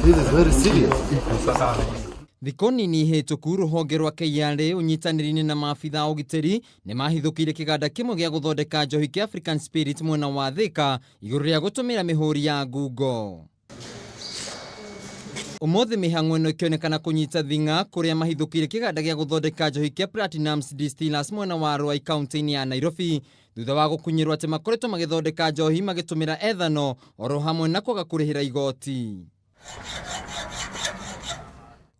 This is very serious. Thikũ nini hĩtũku, rũhonge rwa KRA ũnyitanĩri-inĩ na maabitha a ũgitĩri nĩ mahithũkĩire kĩganda kĩmwe gĩa gũthondeka njohi kĩa African Spirit mwena wa Thika igũrũ rĩa gũtũmĩra mĩhũri ya ngungo. Ũmũthĩ mĩhang'o ĩno ĩkĩonekana kũnyita thing'a kũrĩa mahithũkĩire kĩganda gĩa gũthondeka njohi kĩa Platinums Distillers mwena wa Ruai, kaunti-inĩ ya Nairobi, thutha wa gũkunyĩrwo atĩ makoretwo magĩthondeka njohi magĩtũmĩra ethanol oro hamwe na kwaga kũrĩhĩra igoti.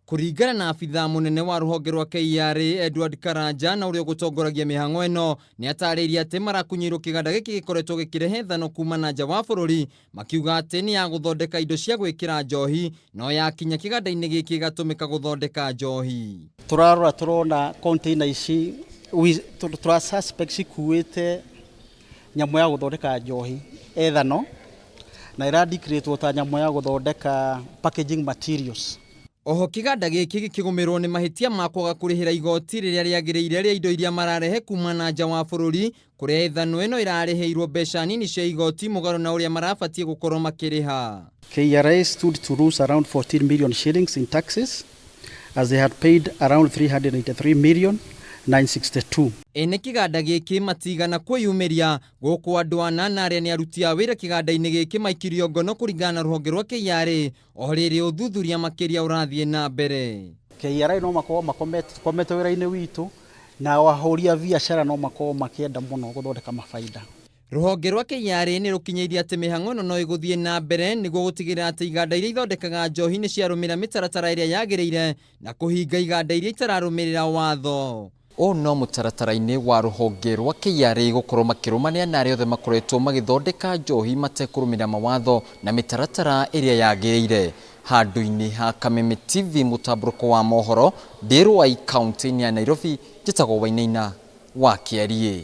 Kũringana na abithaa mũnene wa rũhonge rwa KRA Edward Karanja, na ũrĩa ũgũtongoragia mĩhang'o ĩno, nĩ atarĩirie atĩ marakunyĩirwo kĩganda gĩkĩ gĩkoretwo gĩkĩrehe ethanol kuma na nja wa bũrũri, makiuga atĩ nĩ ya gũthondeka indo cia gwĩkĩra njohi, no yakinya kĩganda-inĩ gĩkĩ ĩgatũmĩka gũthondeka njohi. Tũrarora tũrona container ici tũra suspect cikuĩte nyamũ ya gũthondeka njohi, ethanol, na ĩradeclaretwo ta nyamũ ya gũthondeka packaging materials. Oho kĩganda gĩkĩ gĩkĩgũmĩrwo nĩ mahĩtia ma kwaga kũrĩhĩra igoti rĩrĩa rĩagĩrĩire rĩa indo iria mararehe kuma na nja wa bũrũri, kũrĩa ethanol ĩno ĩrarĩhĩirwo mbeca nini cia igoti mũgarũ na ũrĩa marabatiĩ gũkorwo makĩrĩha. KRA stood to lose around 14 million shillings in taxes, as they had paid around 383 million 962. Ene kĩganda gĩkĩ matigana kwĩyumĩria gũkũ, andũ ana na arĩa nĩ aruti a wĩra kĩganda-inĩ gĩkĩ maikirio ngono kũringana na rũhonge rwa KRA, o rĩrĩ ũthuthuria makĩria ũrathiĩ na mbere. KRA no makorwo makomete wĩra-inĩ witũ, na ahũri a biacara no makorwo makĩenda mũno gũthondeka mabaida. Rũhonge rwa KRA nĩ rũkinyĩirie atĩ mĩhang'o ĩno no ĩgũthiĩ na mbere nĩguo gũtigĩrĩra atĩ iganda iria ithondekaga njohi nĩ ciarũmĩrĩra mĩtaratara ĩrĩa yagĩrĩire na kũhinga iganda iria itararũmĩrĩra watho. Ũũ no mũtaratara-inĩ wa rũhonge rwa KRA gũkorwo makĩrũmanĩra na arĩa othe makoretwo magĩthondeka njohi matekũrũmĩrĩra mawatho na mĩtaratara ĩrĩa yagĩrĩire. Handũ-inĩ ha Kameme TV mũtambũrũko wa mohoro, ndĩ Ruai, kaunti-inĩ ya Nairobi, njĩtagwo Wainaina wa Kĩariĩ.